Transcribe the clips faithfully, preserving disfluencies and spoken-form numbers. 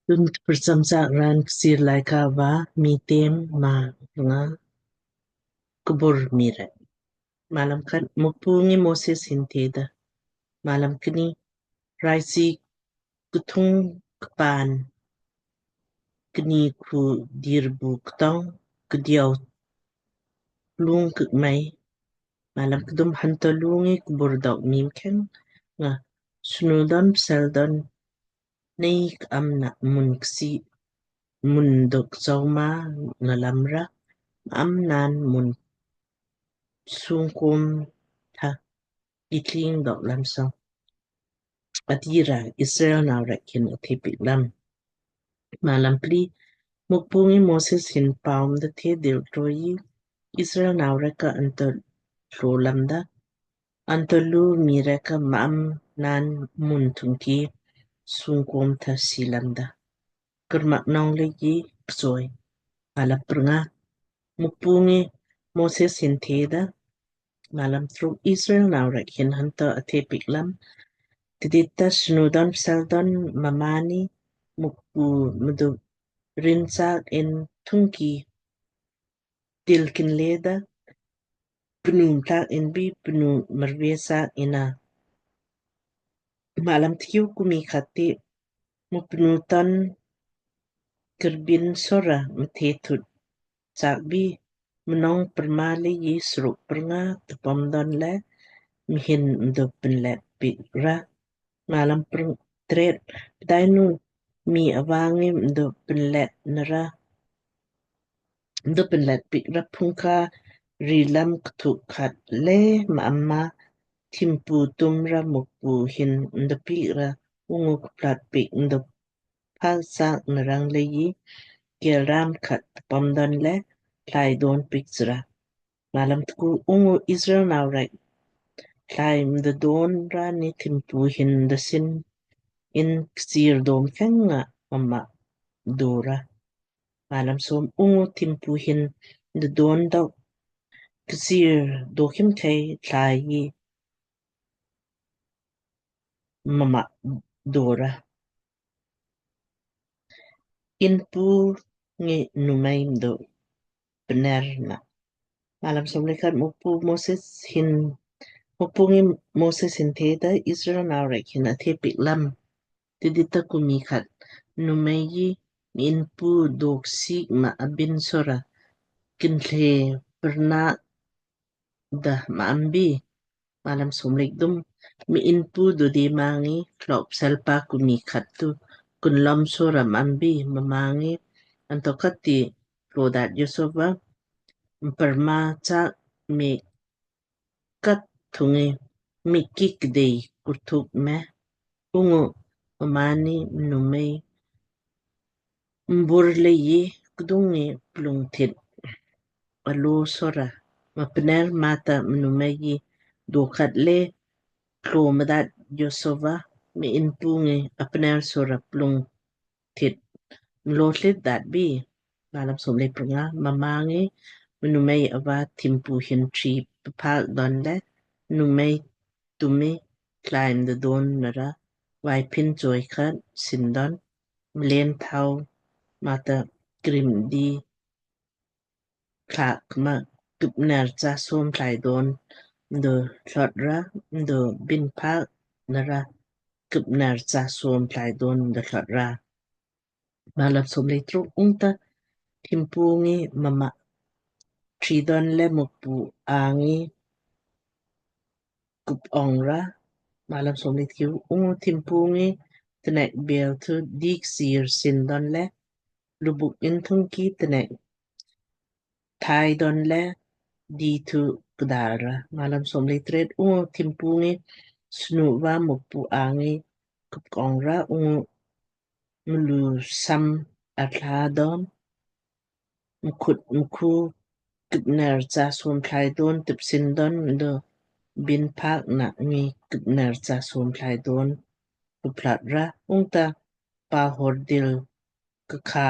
Tun kprcham sak raan Kchiir Laaika va Miitem maa nga. Kbur mii rek. Malam khat. Mukpu ngi Moses hin theda. Malam kni. Raisi kthung kpan kni khu dirbu ktong kdiau lung kik mai. Malam kdum. Hanta lungi kbur dok mii mkheng nga snu don psel don nei k'am na mun ksi mun dok chau ma na lam ra am nan mun sungkum tha itling dok lam song. Ati ra Israel nau rek hin athe piik lam. Malam pli. Mukpu ngi Moses hin paum da the dil troi Israel nau rek ka anto lo lam da. Anto lu mii rek ka maam nan mun thungki sungkom tha si lam da. Kermak nong le yi kchoi. Malam prnga. Mukpu ngi Moses hin theda. Malam truk. Israel nau rek hin hanta athe piik lam. Tidit ta snu don psel don mamani Mukpu mdu rin sak in thungki til kin leda pnu mtak in bi pnu merve sak ina. Malam tkiu. Kumi khat ti Mukpu ton kerbin sora mthe thut sak bi mnong perma le yi sruk prnga tpom don le mhin mdo penlet piik ra. Malam prng tret. Pdainu mii avangi mdo penlet nara mdo penlet piik ra phungka rilam kthuk khat le ma amma thimpu tum ra Mukpu hin mdo piik ra ungu kplat piik mdo phal sak narang le yi kel ram khat tpom don le thlai don piik sra. Malam tku. Ungu Israel nau rek thlai mdo don ra ni thimpu hin mdo sin in kchiir dom kheng nga mama do ra. Malam som. Ungu thimpu hin mdo don dok kchiir do khim khei thlai yi mama do ra. Inpu ngi numei mdo pner na. Malam som le khat. Mukpu Moses hin Mukpu ngi Moses hin theda. Israel nau rek hin athe piik lam. Tidit ta kumi khat numei yi inpu dok sik ma abin sora kinthe perna da ma ambi. Malam som le kdum. Mii inpu dudi mangi klok pselpa kumi khat tu kunlom sora ma ambi mamangi anto khat ti klodat yosova mperma cha mii kat thungi mii kik dei kurthuk me ungu mamani numei mbur le yi kdung ngi plung thit alo sora ma pner mata mnumei yi do khat le klo madat yosova mii inpu ngi apner sora plung thit mlo thit dat bi. Malam som le prnga. Mamangi mnumei ava thimpu hin tri pphak don le numei tumi thlai mdo don nara vai pin choi khat sin don mlen thau mata krim di khlak ma kipner cha som thlai don mdo thlot ra mdo bin phak nara kipner cha som thlai don mdo thlot ra. Malam som le truk. Ungta thimpu ngi mama tri don le Mukpu angi kup ong ra. Malam som le tkiu. Ungu thimpu ngi tnek bel thu dik sir sin don le lubuk in thungki tnek thai don le di thu kdal ra. Malam som le tret. Ungu thimpu ngi snu va Mukpu angi kup ong ra ungu mlu sam atla don mkhut mkhu kipner cha som thlai don tipsin don do bin phak na ngi kipner cha som thlai don kuplat ra. Ungta pa hor dil kakha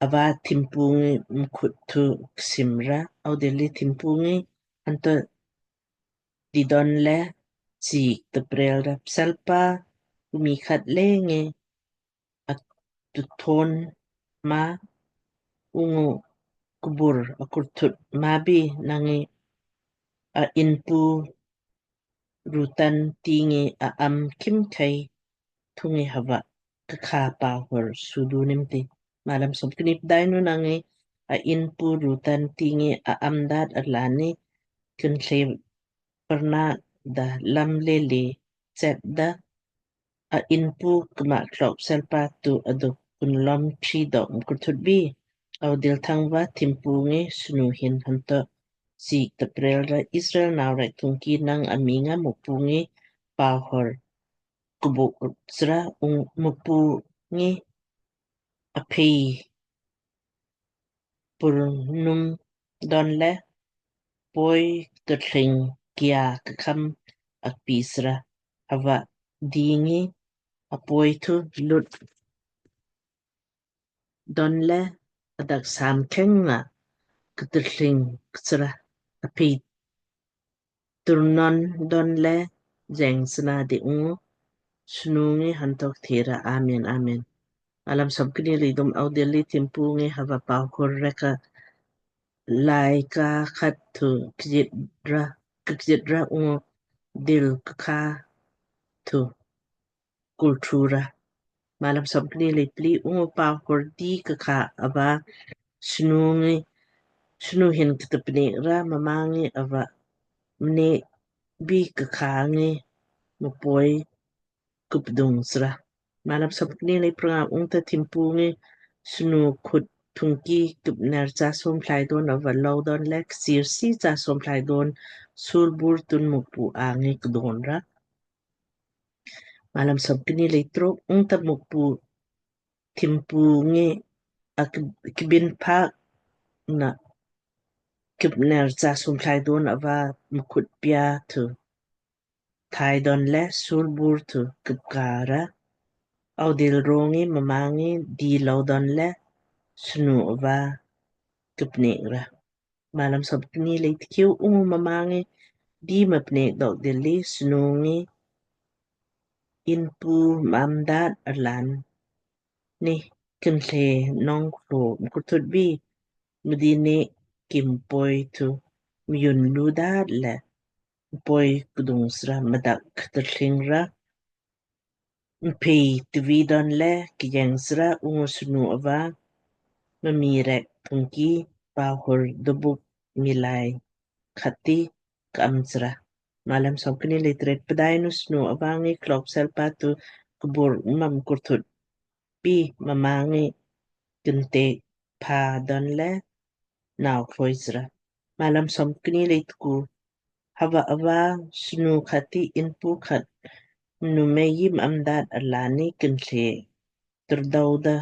ava thimpu ngi mkhut thu ksim ra. Audilli thimpu ngi anto didon le sik taprel ra pselpa kumi khat lenge atuthon ma ungu kubur akurthut mabi nangi a inpu rutan tingi a am kimkhei thungi hava kakha pahor sudu nimti. Malam somknip dainu nangi a inpu rutan tingi a am dat alani kinhle parna da lam lele chet da a inpu kma klok selpa tu aduk kunlom tri dok mkurthut bi. Au dil thangva thimpu ngi snu hin hanto sik taprel ra Israel nau rek thungki nang aminga mupu ngi pahor kubuk sra ung mupu ngi aphei purnum donle poi kthling kia kakham akpisra hava dingi apoi thu lut donle adak sam kheng nga kthling ksra aphei turnon donle jeng sna di ungu snu ngi hantok thera amen amen. Alam somkni lidum au dili thimpu ngi hava pahor reka lai ka khat thu kjit ra kjit ra ungu dil kakha thu kulthura. Malam somkni lei pli ungu pahor di kakha ava snu ngi snu hin ktapni ra mamangi ava mne bi kakha ngi mupoi kupdung sra. Malam somkni lei pranga ungta thimpu ngi snu khut thungki kupner cha som thlai don ava lou don lek sir si cha som thlai don sulbur tun mupu angi kdon ra. Malam somkni lei truk ungta mupu thimpu ngi akbin phak na kupner cha som thlai don ava mkhut pia thu thai don le sulbur thu kupkara. Au dil rongi mamangi di lou don le snu ava kupni ra. Malam somkni lei tkiu ungu mamangi di mapni dok dili snu ngi inpu mamdat alan ni kinle nong klo mkurthut bi mdini kimpoi thu myun ludat le mpoi kdung sra madak kthling ra mpei tvi don le kjeng sra ungu snu ava mami rek thungki pahor dubuk milai khati kam sra. Malam somkni lei tret pdainu snu ava ngi klok selpa tu kubur mam kurthut pi mamangi kinte pha don le nau kloi sra. Malam somkni lei tku hava ava snu khati inpu khat numei yim amdat alani kinle turdau da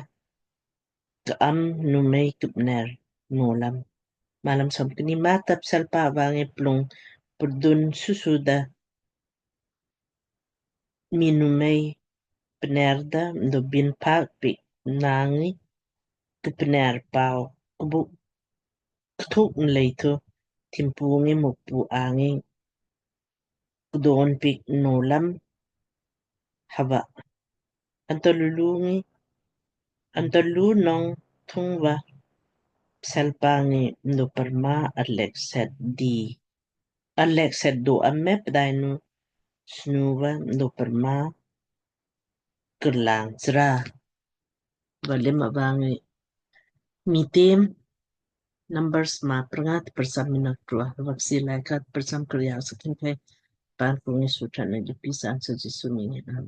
ka am numei kupner nolam. Malam somkni mata pselpa ava ngi plung purdun susu da mi numei pner da mdo bin phak pi nangi kupner pau kubuk kthuk mlei thu thimpu ngi mupu angi kdon pik nolam hava. Anto lulu ngi anto lu nong thungva pselpa ngi mdo parma alek set di alek set do amme pdainu snu va mdo parma kurlang sra. Valim ava ngi Miitem Numbers ma prngat persam minak tua vapsi laikat persam kriya sakin kai pan kungi sutra na jupi sansa Jisu mingi. Amen.